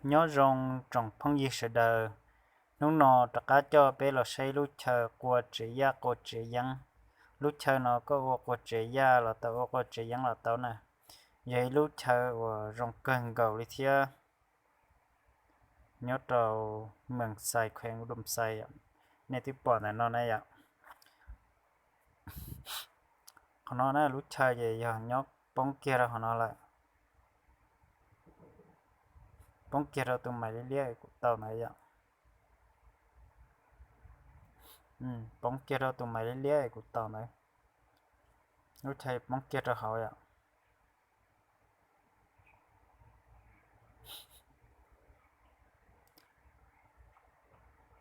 Nyob zoo tsoom phooj ywg sawv daws, hnub no rov qab coj peb los saib lub chaw qua tsev yaj qua tsev yeeb. Lub chaw no koj ua qua tsev yaj los tau, ua qua tsev yeeb los tau na. Yog ib lub chaw uas zoo kawg nkaus li thiab. Nyob rau Moos Xais, kheev Doo Xais, nej twb pom ntawm no na yom. Qhov no na, lub chaw ces yog nyob poob kiag rau hauv no lawm. Poob kiag rau tus maiv liab liab kuv tau ntawd yom. Poob kiag rau tus maiv liab liab kuv tau ntawd. Lub chaw poob kiag rau hauv yom.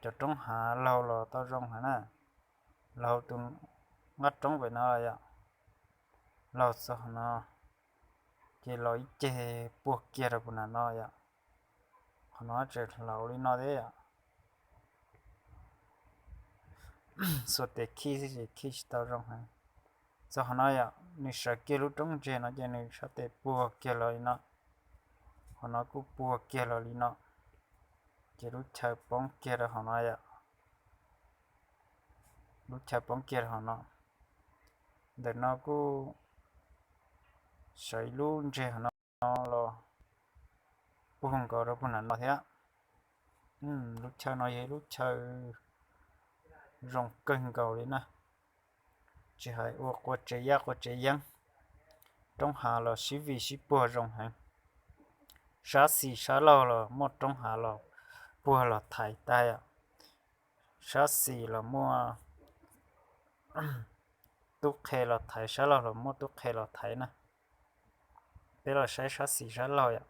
Cov roob hav laug los tau zoo heev na, laug tus nqaj roob pem no yom, laug txog no, ces los ib ceg puag kiag rau puag nram no yom. Qhov no tseem hlauv li no thiab yom. Xuas tes khij xwb ces khij tsis tau zoo heev. Txog qhov no yom, nws sawv kiag lub roob ntseg no ces nws sab tes puag kiag los li no, qhov no kuj puag kiag los li no, ces lub chaw poob kiag rau hauv no yom. Lub chaw poob kiag rau hauv no, ntawm no kuj sawv ib lub ntseg hauv no los puag nkaus rau puag nram no thiab. Lub chaw no yog ib lub chaw zoo kawg nkaus li na, tsis hais ua qua tsev yaj qua tsev yeeb, roob hav los sib vij sib puag zoo heev. Sab xis sab laug los muaj roob hav los puag los thaiv tag yom. Sab xis los muaj tub qhe los thaiv, sab laug los muaj tub qhe los thaiv na. Peb los saib sab xis sab laug yom.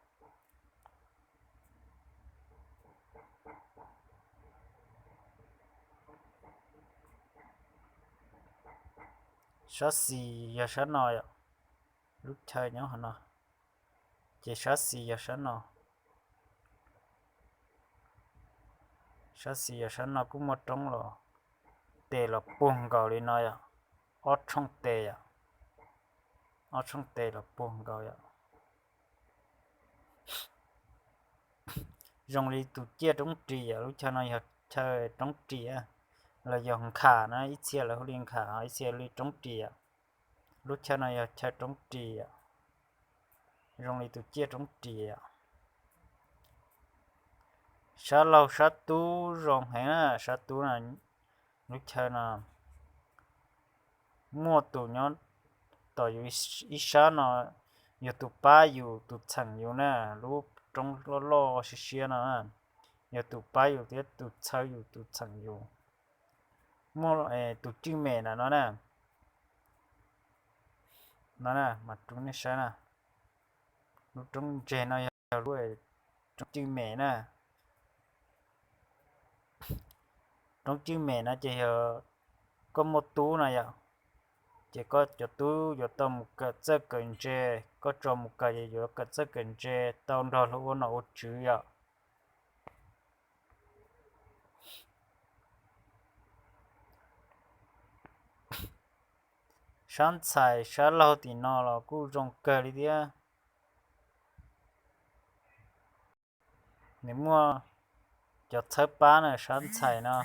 Sab xis yog sab no yom, lub chaw nyob hauv no, ces sab xis yog sab no. Sab xis yog sab no kuj muaj roob los tes los puag nkaus li no yom, ob tshooj tes yom, ob tshooj tes los puag nkaus yom. Zoo li tus ciaj roob ris yom, lub chaw no yog chaw roob ris los yog nkham na, ib txhia lawv hu li nkham, ib txhia li roob ris yom. Lub chaw no yog chaw roob ris yom, zoo li tus ciaj roob ris yom. Sab laug sab tub zoo heev na, sab tub na, lub chaw no muaj tus nyob tom yus ib sab no, yog tus pab yus tus txheem yus na, lub roob loj loj siab siab no, yog tus pab yus thiab tus txhawb yus tus txheem yus. Muaj tus cwj mem ntawm no na, no na, mas rub nej saib na, lub roob ntseg no yog lub roob cwj mem na. Roob cwj mem no ces yog koj muaj tub no yom, ces koj cov tub yuav tau mus kawm txawj kawm ntse, koj tso mus kawm ces yuav kawm txawj kawm ntse tau nrog luag ua nom ua tswv yom. Sab ntxhais sab laug tim no los kuj zoo kawg li thiab. Nws muaj cov txhawb pab na, sab ntxhais no,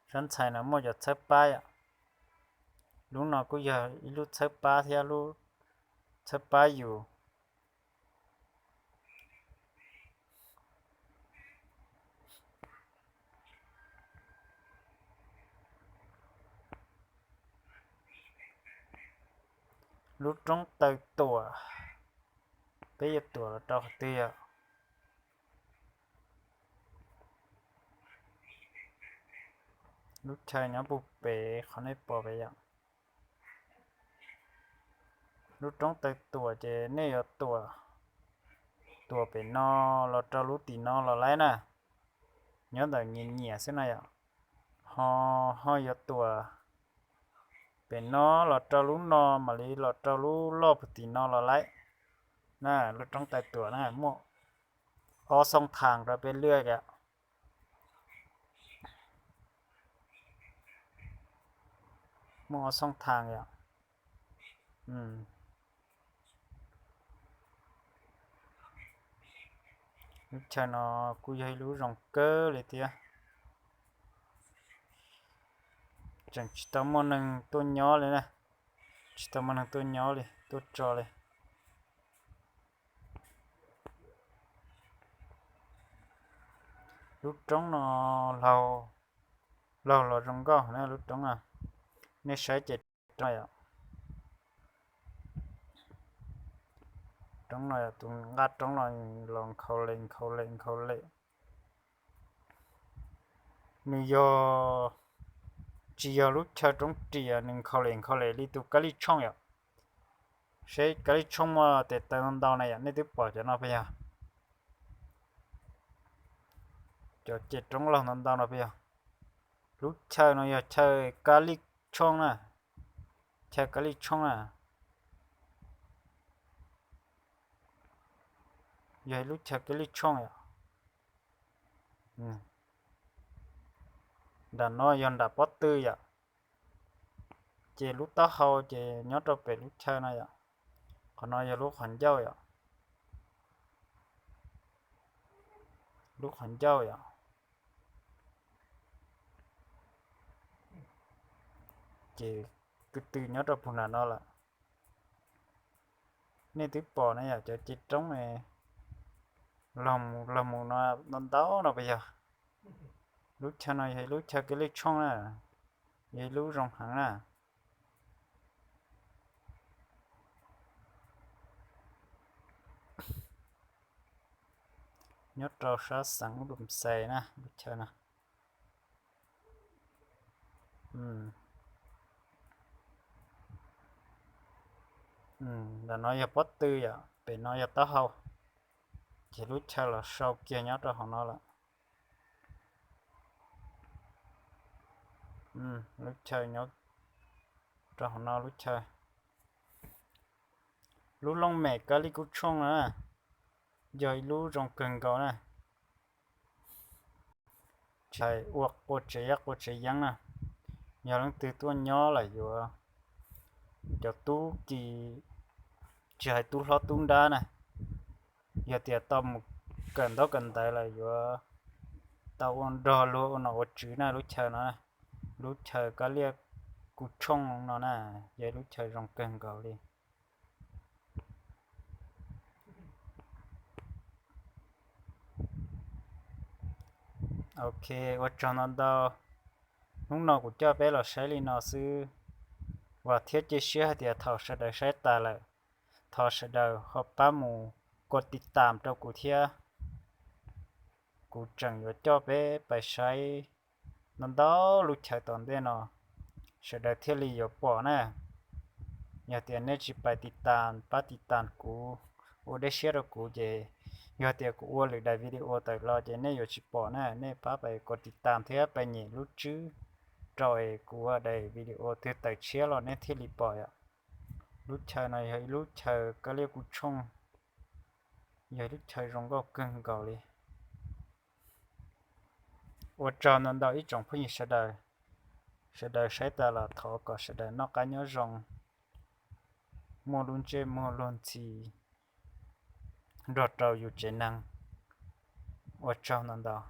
sab ntxhais no muaj cov txhawb pab yom. Lub no kuj yog ib lub txhawb pab thiab, lub txhawb pab yus. Lub roob taw tuam, peb yuav tuam los rau qhov twg yom? Lub chaw nyob puag pem qhov nej pom pem yom. Lub roob taw tuam ces nej yuav tuam, tuam pem no los rau lub tim no los laib na. Nyob ntawm nyias nyias xwb na yom. Ho, ho yuav tuam pem no los rau lub no mam li los rau lub loj puag tim no los laib na. Lub roob taw tuam na muaj ob xooj thaas rau peb lwaj yom. Muaj ob xooj thaas yom. Lub chaw no kuj yog ib lub zoo kawg li thiab. Tseem tsis tau muaj neeg tuaj nyob li na, tsis tau muaj neeg tuaj nyob li, tuaj tso li. Lub roob no laug los zoo nkauj na, lub roob no nej saib ces roob no yom, roob no yog tus nqaj roob no los nkhaus lem nkhaus lem nkhaus lem. Nws yog, tsis yog lub chaw roob ris, nws nkhaus lem nkhaus lem li tus kab lij tshooj yom. Seb kab lij tshooj muaj tes taw ntau ntau na yom, nej twb pom cov no puas yog? Cov ces roob laug ntau ntau no puas yog? Lub chaw no yog chaw kab lij tshooj na, chaw kab lij tshooj na, yog ib lub chaw kab lij tshooj yom. Nram no yog nram pob tw yom, ces lub taub hau ces nyob rau pem lub chaw no yom. Qhov no yog lub qhov ncauj yom, lub qhov ncauj yom. Ces ko tw nyob rau puag nram no lawm. Nej twb pom na yom, cov ces roob los mus no ntau ntau no puas yog? Lub chaw no yog ib lub chaw kab lij tshooj na, yog ib lub zoo heev na. Nyob rau sab xeev Ub Dum Xais na, lub chaw no. Ntawm no yog pob tw yom, pem no yog taub hau, ces lub chaw los sau kiag nyob rau hauv no lawm. Lub chaw nyob rau hauv no lub chaw. Lub looj mem kab lij kub tshooj na, yog ib lub zoo kawg nkaus na. Tsis hais ua qua tsev yab qua tsev yeeb na, yog leej twg tuaj nyob lawm yuav, cov tub ki, tsis hais tub hlob tub nrab na, yog tias tau mus kawm ntaub kawm ntawv lawm yuav tau ua nrog luag ua nom ua tswv na lub chaw no. Lub chaw kab liaj kub tshooj no na, yog lub chaw zoo kawg nkaus li. Ok, ua tsaug ntau ntau. Hnub no kuv coj peb los saib li no xwb. Vam thiab cia siab hais tias thaum sawv daws saib tas lawm, thov sawv daws ho pab mus kos tiv tam rau kuv thiab. Kuv tseem yuav coj peb pais saib ntau ntau lub chaw tom ntej no, sawv daws thiaj li yuav pom na. Yog tias nej tsis pais tiv tam, pab tiv tam kuv, ua dej siab rau kuv ces yog tias kuv ua lwm daim video tawm los ces nej yuav tsis pom na. Nej pab pais kos tiv tam thiab pais nyem lub tswb rau es kuv ua daim video twg tawm tshiab los nej thiaj li pom yom. Lub chaw no yog ib lub chaw kab liaj kub tshooj, yog ib lub chaw zoo nkauj kawg nkaus li. Ua tsaug ntau ntau ib tsoom phooj ywg sawv daws. Sawv daws saib tas los thov kom sawv daws noj qab nyob zoo, muaj lub ntsej muag luag ntxhi nrog rau yus tsev neeg. Ua tsaug ntau ntau.